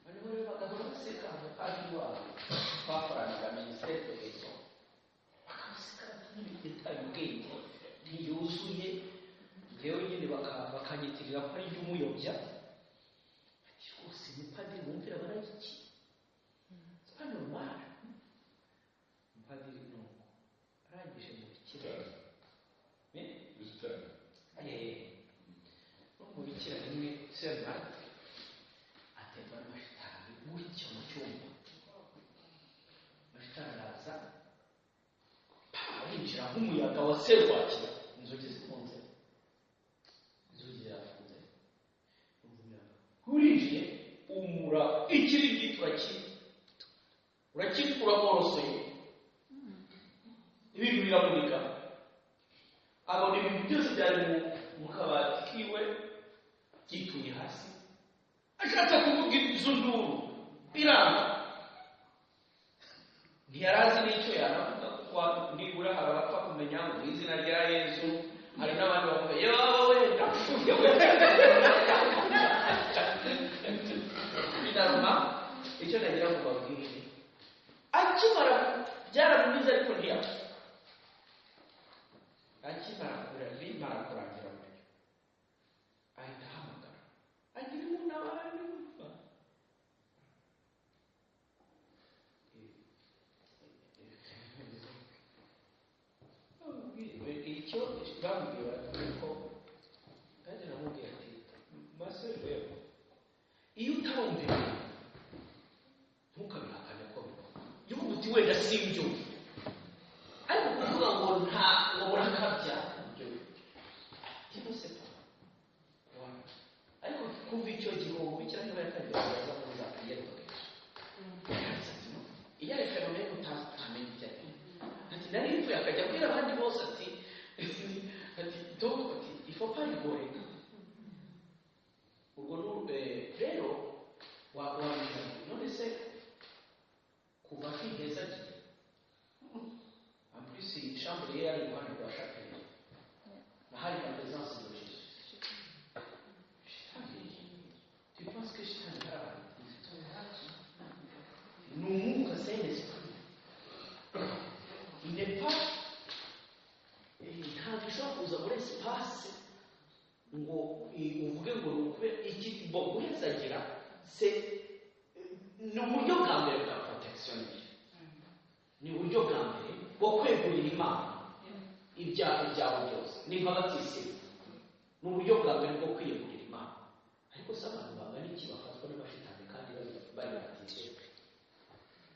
Noneho rero bagahora baseka umupadiri wabo twakoranaga ministère de maison, bakabaseka bati yataye ubwenge, ntiyuzuye. Njyewe nyine bakanyitirira ko ari umuyobya. Ati rwose umupadiri wumvira baragiki, c'est pas normal. Umupadiri nuko arangije mu bikira. Busitani. Mu bikira rimwe, Sœur Marthe aterwa n'amashitani gutya mu cyumba. Amashitani araza, arinjira nk'umuyaga wa serwakira, inzugi zifunze, inzugi zirafunze. Umva umuyaga urinjiye, umura ikiringiti, uramworosoye, ibintu biramurika, abona ibintu byose byari mu kabati kiwe byituye hasi. Ashatse kuvuga izo nduru biranga, ntiyari azi n'icyo yanavuga, kuko nibura hari abapfa kumenya ngo mu izina rya Yezu. Hari n'abandi bavuga yewe ndapfuye we. Binaruma icyo nagira ngo babwire, akimara byaramumize ariko ntiyapfa. Akimara kurira, bimara kurangira gutyo, ahita ahamagara agira umuntu abandi. Icyo bamubwira ko kandi namubwira ati maseri rero, iyo utarumva ibintu ntukabihakane ko bibaho. Jya uvuga uti wenda si ibyo, ariko kuvuga ngo nta ngo murakabya, ibyo cyangwa se. Ariko kuva icyo gihe uwo mubikira niba yatangiye kuza muri za prière protection, iyo ari phénomène utamenya ibyo ari byo. Ati nari mvuye, akajya abwira abandi bose ati donc ati il faut pas rigoler. Ubwo rero wamenya none se kuva kwiheza agiye, en plus chambre ye yari iruhande rwa chapelle, ahari la présence de Jésus. Shitani, tu penses que shitani hari abantu? Ni umwuka, c'est un esprit, il n'est pas, ntabwo ishobora kuza muri espace ngo uvuge ngo ni ukubera iki. Bo guhezagira c'est ni uburyo bwa mbere bwa protection, ni uburyo bwa mbere bwo kwegurira Imana ibyaha byawe byose. Ni nka batisimu, ni uburyo bwa mbere bwo kwiyegurira Imana. Ariko se abantu bangana iki bafatwa n'amashitani kandi bari batijwe?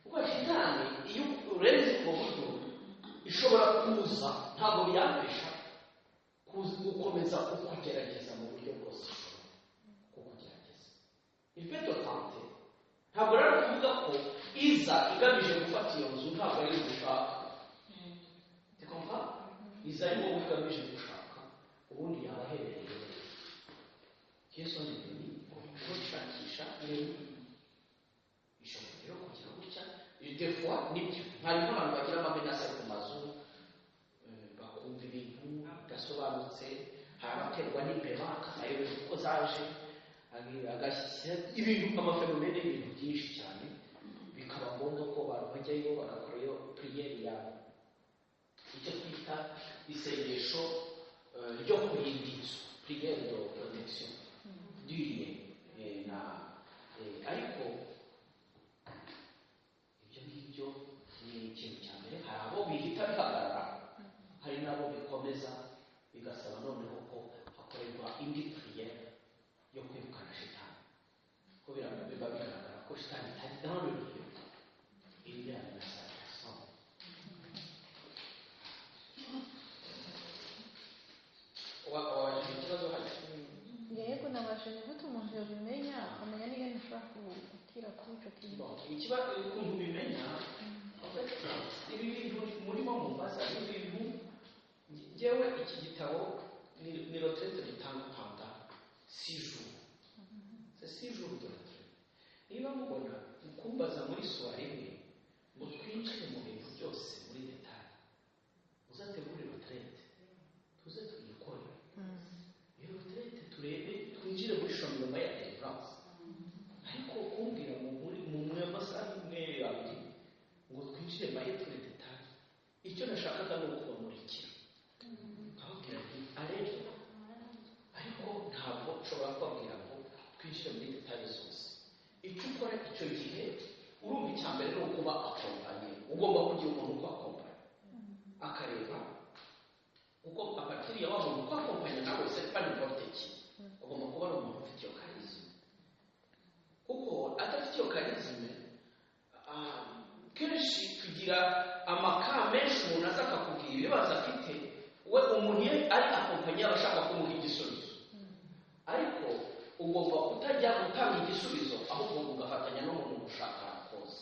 Kuko shitani iyo urenze ubwo buryo ishobora kuza, ntabwo biyambesha gukomeza kukugerageza mu buryo bwose ishobora kukugerageza. Il peut te tenter. Ntabwo rero kuvuga ko iza igamije gufata iyo nzu, ntabwo ari gushaka. Tu comprends? Iza ari wowe igamije gushaka, ubundi yaba aherereye Yesu ni gushakisha. Ishobora rero kugira gutya des fois, nibyo, hari nk'abantu bagira ama menaces ku mazu, bakumva ibintu bidasobanutse. Hari abaterwa n'imbeba, akazayoberwa uko zaje, agashyira ibintu, ama phénomènes, ibintu byinshi cyane, bikaba ngombwa ko abantu bajyayo bagakorayo prière ya icyo twita isengesho ryo kurinda inzu, prière de protection du lieu. Na ariko ibyo ngibyo ni ikintu cya mbere. Hari abo bihita bihagarara, hari n'abo bikomeza, bigasaba noneho ko hakorerwa indi prière yo kwirukana shitani, ko biba bigaragara ko shitani itari dans le lieu, il y a la personne. Wabajije ikibazo hano? Yego, nabasha. Ni gute umuntu yabimenya, akamenya n'ingene ashobora gukira kuri ico kintu? Bon, ikiba ukuntu ubimenya, en fait, ibi bintu murimo mumbaza ni ibintu njyewe iki gitabo ni retraite dutanga pendant 6 jours, c'est 6 jours de retraite. Niba mubona kumbaza muri soirée imwe ngo twinjire mu bintu byose muri détail, uzategure retraite tuze tuyikore. Iyo retraite turebe, twinjire muri cheminement ya délivrance. Ariko Sinshobora kubabwira ngo twinjire muri détails zose. Icyo ukora icyo gihe, urumva, icya mbere ni ukuba accompagné. Ugomba kugira umuntu uko accompagné, akareba kuko à partir ya wa muntu uko accompagné nawe, c'est pas n'importe qui. Ugomba kuba ari umuntu ufite iyo charisme, kuko adafite iyo charisme, kenshi tugira amaka menshi. Umuntu aza akakubwira ibibazo afite, we umuntu iyo ari accompagné aba ashaka kumuha igisubizo, ariko ugomba kutajya gutanga igisubizo, ahubwo ugafatanya n'umuntu gushaka kose.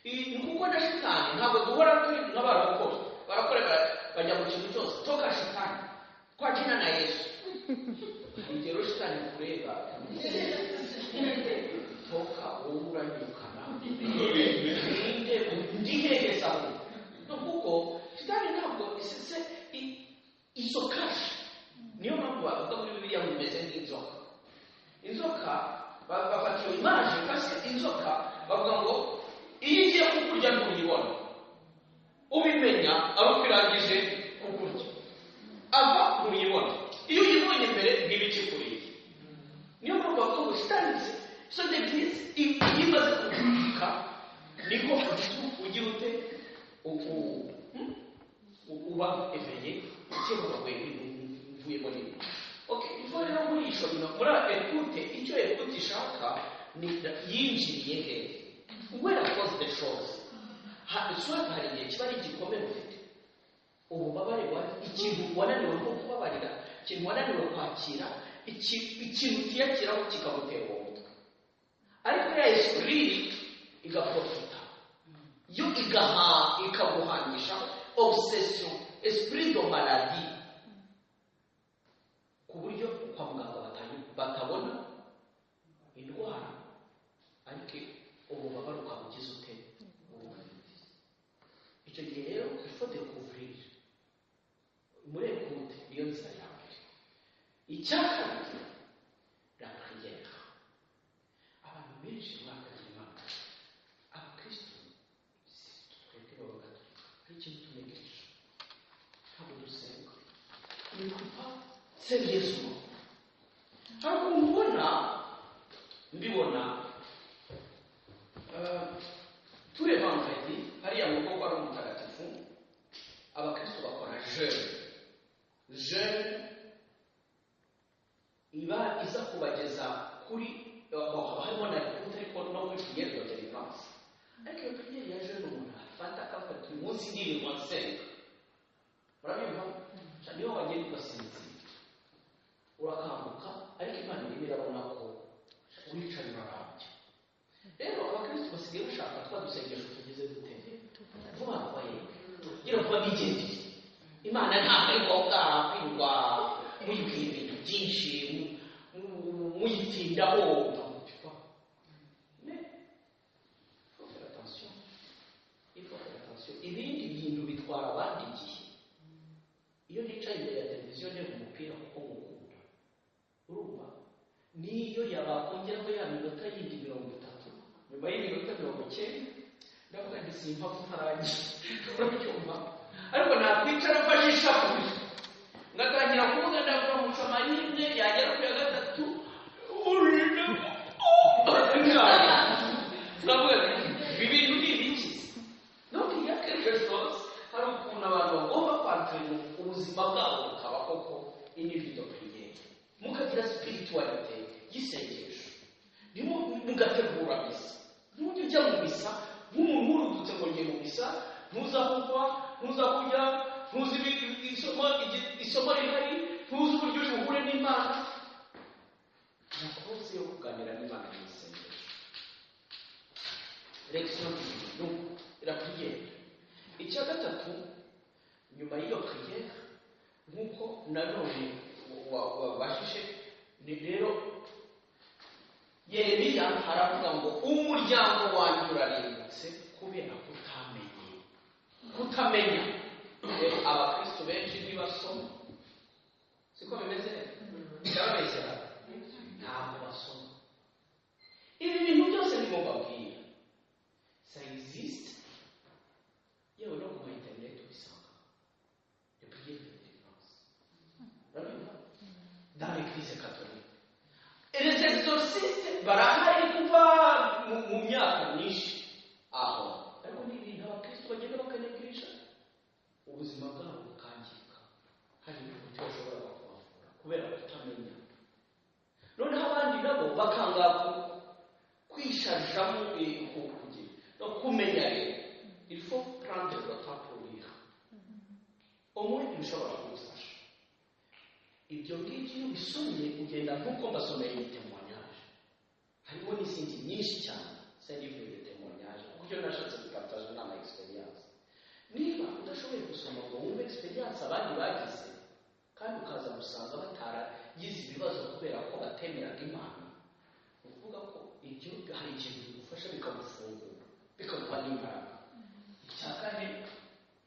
Ni kuko na shitani ntabwo duhora turi nk'abarokore. Barakore bajya mu kintu cyose, "Toka shitani kwa jina na Yesu." Igihe rero shitani kureba, "Toka, wowe uranyirukana ninde? Ndi hehe sahu?" No kuko shitani ntabwo se izo kashe. Niyo mpamvu bavuga muri Bibiliya ngo imeze nk'inzoka. Inzoka bafata iyo image parce que inzoka bavuga ngo iyo igiye kukurya ntuyibona, ubimenya ari uko irangije kukurya. Ava ntuyibona, iyo uyibonye mbere ntibikikuriye. Niyo mpamvu bavuga ngo shitani so d'église iyo imaze kugucika niko ugira ute uba éveillé, ukebuka ngo mvuyemo nini. Okay, ifo rero muri iyi shobino, muri écoute, icyo écoute ishaka ni yinjiriye hehe, where cause the chose. Soit hari igihe kiba ari igikomere ufite, ububabare, ikintu wananiwe nko kubabarira, ikintu wananiwe kwakira, ikintu utiyakiraho kikagutera uwo mutwe, ariko ya esprit igaprofita yo igaha ikaguhangisha obsession, esprit de maladie, ku buryo kwa muganga batabona indwara, ariko ububabare ukaba ugize ute, ubufite. Icyo gihe rero il faut découvrir muri écoute, niyo nzira ya mbere. Icya kabiri, la prière. Abantu benshi mwakagira Imana, abakristo twebwe b'abagatolika, hari ikintu tunegereje: ntabwo dusenga, ni kupa sérieusement. Hari ukuntu ubona, mbibona tous les vendredis hariya mu rugo kwa mutagatifu, abakristo bakora jeûne. Jeûne iba iza kubageza kuri, haba harimo na écoute, ariko no kuri prière de délivrance. Ariko iyo prière ya jeûne umuntu afata akavuga ati: "Uyu munsi ndirirwa nsenga." Murabyumva? Niyo wagenda ugasinzira urakanguka, ariko Imana irimo irabona ko wicaye urarambye. Rero abakristo basigaye bashaka twa dusengesho tugize dute, vuba vuba, yewe gira vuba bigendere. Imana ntabwo ari ngombwa kwirirwa muyibwira ibintu byinshi, muyitindaho. Mais il faut faire attention, il faut faire attention. Ibindi bintu bitwara abandi igihe. Iyo nicaye imbere ya televiziyo ndeba umupira kuko ngukunda, urumva niyo yabakongeraho ya minota yindi 30, nyuma y'iminota 90 ndavuga nti simpamvu ntarangiye. Urabyumva? Ariko nakwicara mfashe ishapule ngatangira kuvuga, ndavuga musoma rimwe, yagera ku ya gatatu turavuga ibi bintu ni ibiki? Donc il y a quelque chose. Hari ukuntu abantu bagomba kwakira ubuzima bwabo bukaba koko une vie de prière, mukagira spiritualité y'isengesho, mugategura misa. Ntujye ujya mu misa nk'umuntu wurudutse ngo ngiye mu misa, ntuzi aho uva, ntuzi aho ujya, ntuzi isomo rihari, ntuzi uburyo uri buhure n'Imana. La cause yo kuganira n'Imana mu isengesho, leçon, donc la prière. Icya gatatu, nyuma y'iyo prière, nk'uko nanone wabashije, ni rero Yeremiya aravuga ngo umuryango wanjye urarimbutse kubera kutamenye, kutamenya. Rero abakristo benshi ntibasoma, siko bimeze? Ndababeshyera? Ntabwo basoma. Ibi bintu byose ndimo mbabwira, ça existe, yewe no ku ma internet ubisanga, les prières de délivrance. Urabibona dans Dans l'Église catholique, les exorcistes barahari kuva mu myaka myinshi aho, ariko ni ibintu abakristo bagenda bakanegirisha, ubuzima bwabo bukangirika. Hari ibintu bashobora kubavura kubera kutamenya. Noneho abandi nabo bakanga kwisharijamo kugira no kumenya. Rero il faut prendre le temps pour lire, au moins ibishobora kugufasha. Ibyo ngibyo iyo ubisomye ugenda nk'uko mbasomeye iyi témoignage, harimo n'izindi nyinshi cyane, c'est livre de témoignage, kuko icyo nashatse gupartager ni ama expérience. Niba udashoboye gusoma ngo wumve expérience abandi bagize, kandi ukaza gusanga bataragize ibibazo kubera ko batemeraga Imana, ni ukuvuga ko ibyo hari ikintu bigufasha, bikagufungura, bikaguha n'imbaraga. Icya kane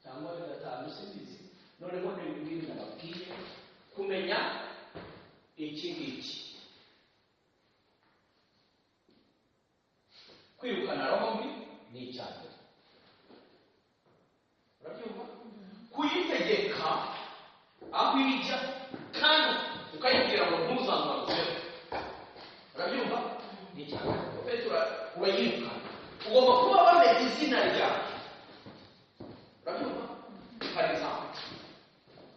cyangwa gatanu, simbizi, noneho ni ibi ngibi nababwiye, kumenya iki ngiki: kwirukana roho mbi ni icya mbere, urabyumva? Kuyitegeka aho ijya kandi ukayibwira ngo ntuzangarukeho, urabyumva? Ni icya mbere. Urayirukana, ugomba kuba wamenye izina ryawe, urabyumva? Par exemple,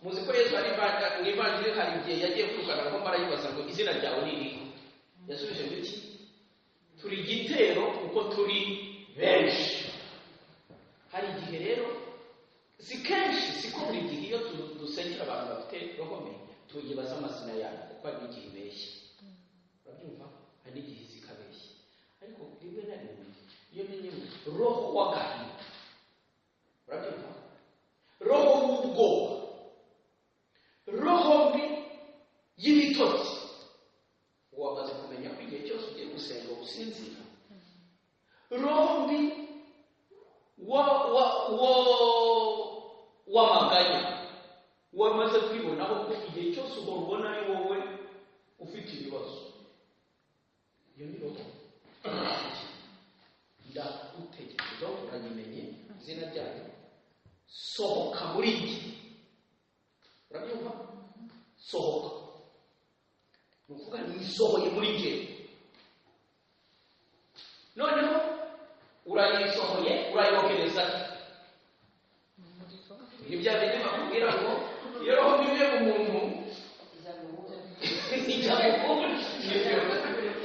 muzi ko Yesu ari mu Ivanjiri, hari igihe yagiye kwirukana roho, arayibaza ngo: "Izina ryawe ni irihe?" Yasubije ngo iki? "Turi igitero kuko turi benshi." Hari igihe rero, si kenshi, siko buri gihe, iyo dusengera abantu bafite roho mbi tuyibaza amazina yabo, kuko hari n'igihe ibeshya, urabyumva? Hari n'igihe zikabeshya. Ariko rimwe na rimwe iyo menye roho w'agahinda, urabyumva, roho w'ubwoba, roho mbi y'ibitotsi, wamaze kumenya ko igihe cyose ugiye gusenga usinzira, roho mbi w'amaganya, wamaze kwibonaho ko igihe cyose uhora ubona ari wowe ufite ibibazo, iyo ni roho. Ndagutegetse, donc urayimenye izina ryayo, sohoka muri njye, urabyumva? Sohoka, ni ukuvuga nisohoye muri njye. Noneho urayisohoye, urayohereza. Ni bya bindi bakubwira ngo iyo roho mbi ivuye mu muntu ijya mu wundi.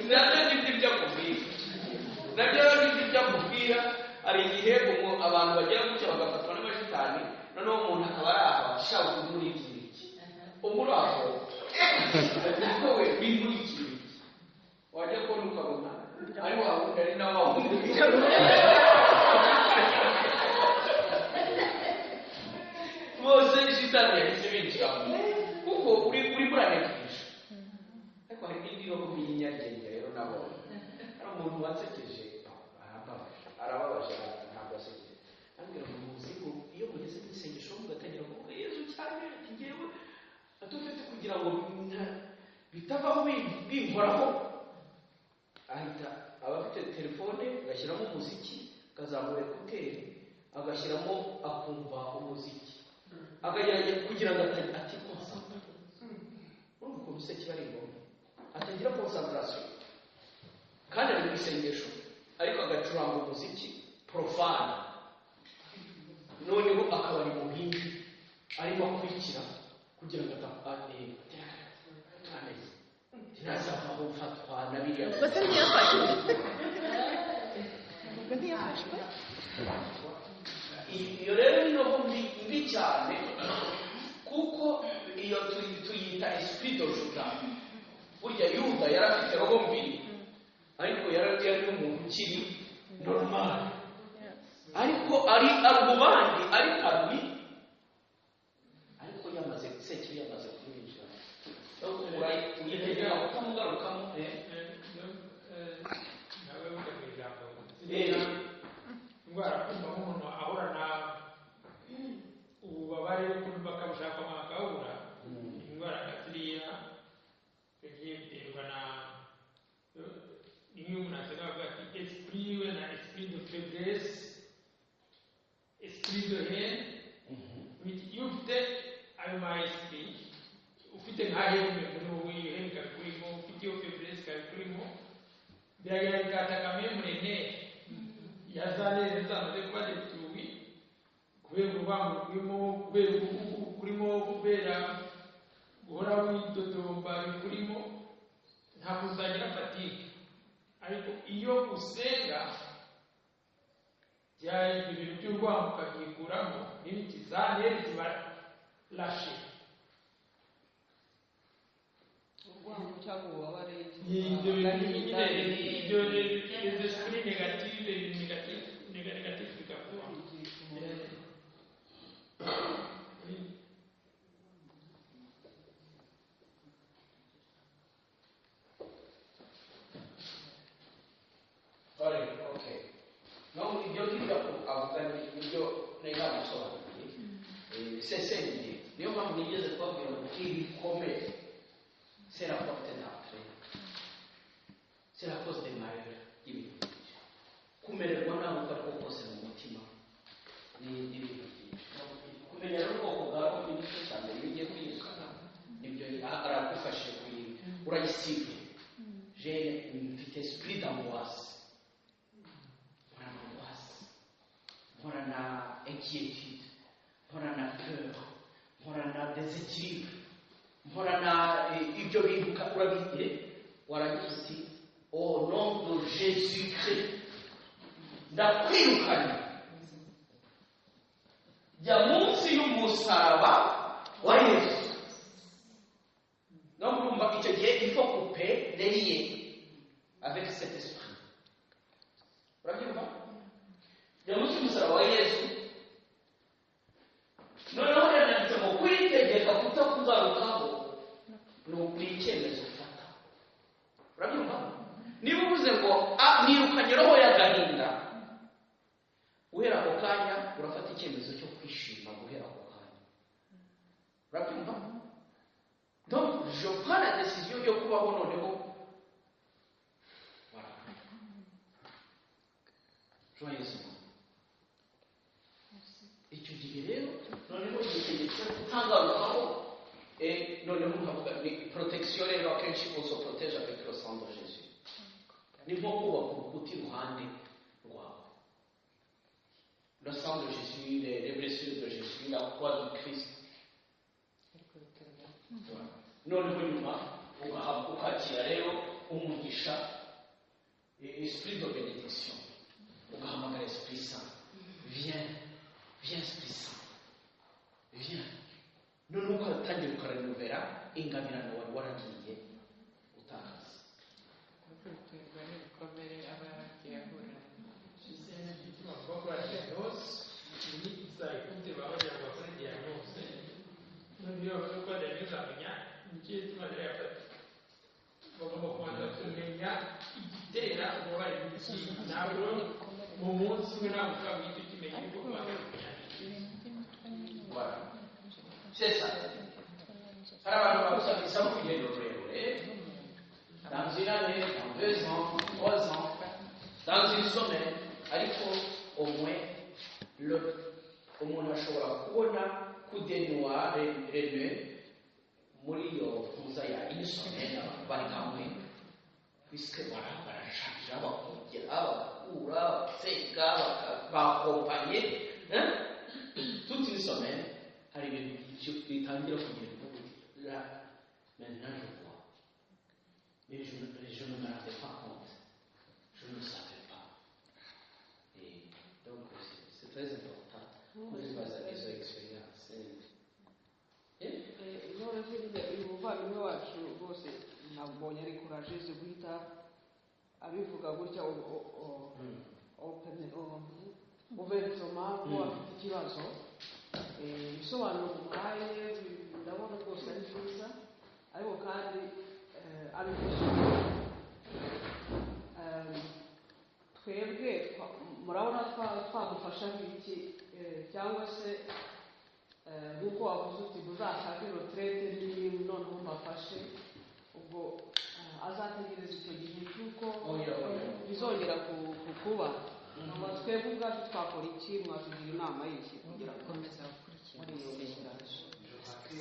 Nabyo nibyo ibyo akubwira, nabyo nibyo ibyo akubwira. Hari igihe abantu bagera gutya bagafatwa n'amashitani, noneho umuntu akaba ari aho ashaka muri iki ngiki, umuri aho ariko we uri muri iki ngiki, wajya kubona ukabona ari wa wundi, ari na wa wundi. Bose shitani yahise binjiramo kuko uri muranegisha. Ariko hari n'indi roho mbi y'inyarugenge rero nabonye, hari umuntu wansekeje, arababaje, arababaje, ntabwo asekeje. Arambwira ngo muzi ngo iyo mugeze mu isengesho mugatangira kuvuga Yesu cyane, ati ngewe atufite kugira ngo bitavaho binkoraho, ahita aba afite telefone agashyiramo umuziki, akazamura écouteurs, agashyiramo, akumva umuziki, akagerageza kugira ngo aticoncentra. Urumva ukuntu se kiba ari ngombwa atagira concentration kandi ari mu isengesho, ariko agacuranga umuziki profane, noneho akaba ari mu bindi arimo akurikira kugira ngo turameze ntazavaho mfatwa na biriya. Ubwo se ntiyafashwe? Ubwo ntiyafashwe? Iyo rero ni roho mbi, mbi cyane, kuko iyo tuyita esprit de Juda. Burya Yuda yari afite roho mbi, ariko yari n'umuntu ukiri normal, ariko ari mu bandi, ari parmi, ariko yamaze sekibi yamaze kumwinjira, uyitegera kutamugarukamo. Nawe ujya mu ijambo indwara, kumva nk'umuntu ahorana ububabare, ukuntu bakabushaka bakabura, indwara nka ziriya bigiye biterwa na rimwe umuntu asenga avuga ati esprit we na esprit de faiblesse, esprit de haine. Iyo ufite ayo ma esprit, ufite nka haine muri wowe, iyo haine. Biragera bikataka même les nerfs ya za nerfs zamaze kuba détruit kubera urwango rurimo, kubera ubugugu kurimo, kubera guhora widodomba bikurimo, ntabwo uzagira fatigue. Ariko iyo usenga bya ibyo bintu by'urwango ukabyikuramo n'ibiki, za nerfs ziba lâché. Urwango cyangwa ububabare. Ibyo bintu nyine, ibyo les esprits négatifs, négatifs, négatifs bigakura. Oui. Alright, okay. No, ibyo ngibyo avuga nibyo nari namusobanuriye. Sesengere niyo mpamvu nigeze kubabwira ngo ibikomere, c'est la porte d'entrée, c'est la cause des malheurs y'ibintu byinshi. Kumererwa nabi uko ariko kose mu mutima ni ibintu byinshi. Kumenya rero ubwoko bwa roho ni nicyo cya mbere. Iyo ugiye kwirukana nibyo aragufashe urayisiga. J'ai mfite esprit d'angoisse, mporana angoisse, mporana inquiétude, mporana peur, mporana déséquilibre, mporana ibyo bintu urabigire, warangiza uti: "Au nom de Jésus Christ, ndakwirukanye, jya munsi y'umusaraba wa Yesu." Donc urumva icyo gihe il faut couper les liens avec cet esprit. Urabyumva? Jya munsi y'umusaraba wa Yesu. Noneho rero nanditse ngo kwitegeka kutakugarukaho ni icyemezo ufata. Urabyumva? Niba uvuze ngo: "Ah, nirukanye roho y'agahinda," guhera ako kanya urafata icyemezo cyo kwishima guhera ako kanya. Urabyumva? Donc je prends la décision yo kubaho noneho. Voilà, joyeusement. Icyo gihe rero noneho gitegetse kutangarukaho. Noneho nkavuga ni protection. Rero akenshi on se protège avec le sang de Jésus. Ni nko kubaka urukuta iruhande rwawe. Le sang de Jésus, les blessures de Jésus, la croix du Christ. Voilà. Noneho nyuma ukakira rero umugisha, esprit de bénédiction, ugahamagara Esprit Saint: "Viens, viens, Esprit Saint, viens." Noneho ukatangira ukarenovera ingabirano wari waragiye utakaza. Ariko biterwa n'ibikomere aba yaragiye ahura. Igituma bakora diagnose ni izayikute, baba bagira ngo bakore diagnose. None iyo bamaze gukora diagnose bamenya nicyo gituma rero yafata. Bagomba kubanza kumenya igitera ububabare n'iki. Ntabwo mu munsi umwe ntabwo ushobora guhita ukimenya, ariko kubanza kumenya. Voilà. C'est ça. Hari abantu babuza bisaba urugendo rurerure, dans une année, dans 2 ans, 3 ans, dans une semaine, ariko au moins le umuntu ashobora kubona kudenwa rene muri iyo mpuza ya une semaine, abantu bari hamwe, puisque voilà, barasharija, bakongera bagakura, basenga, bakompanye, hein? Toute une semaine, hari ibintu byinshi bitangira kugenda uvuga uti: "Là maintenant je vois, mais je ne me rendais pas compte, je ne savais pas." Et donc c'est très important kubibaza izo expérience. Eh? None se nyine uyu muvandimwe wacu rwose nabonye ari courageuse guhita abivuga gutya open, ouvertement ko afite ikibazo. Ibisobanuro muhaye ndabona rwose ari byiza, ariko kandi abivuze twebwe murabona twamufasha nk'iki, cyangwa se nk'uko wavuze uti muzashake retraite ni noneho mbafashe, ubwo azategereza icyo gihe cy'uko Oya, oya. bizongera kuba? Hanyuma twebwe ubwacu twakora iki? Mwatugira inama y'iki kugira ngo Gukomeza gukurikira muri iyo amasengesho. Je crois que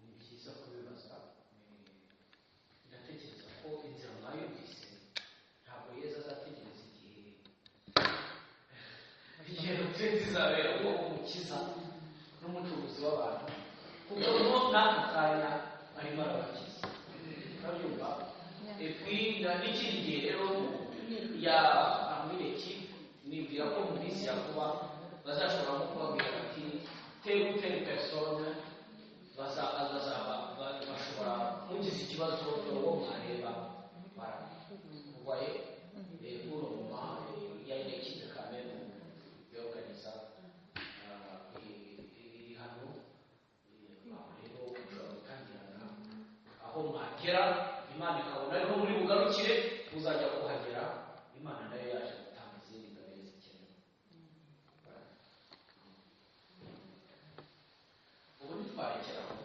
ni byiza kubibaza. N'aka kanya arimo arabakiza, urabyumva? Et puis n'ikindi gihe rero ya parmi l'équipe, nibwira ko mu minsi ya vuba bazashobora nko kubabwira bati telle ou telle personne bazaba bashobora, mugize ikibazo, dore uwo mwareba. Voilà, vous voyez? Et pour le moment, il y a une équipe quand même yorganiza iri hano. Aho rero mushobora gutangirana aho mwagera, Imana ikabona ariho muri bugarukire, muzajya kuhagera Imana nayo yaje gutanga izindi ngabire zikenewe. Voilà. Ubu ntitwarekera aho.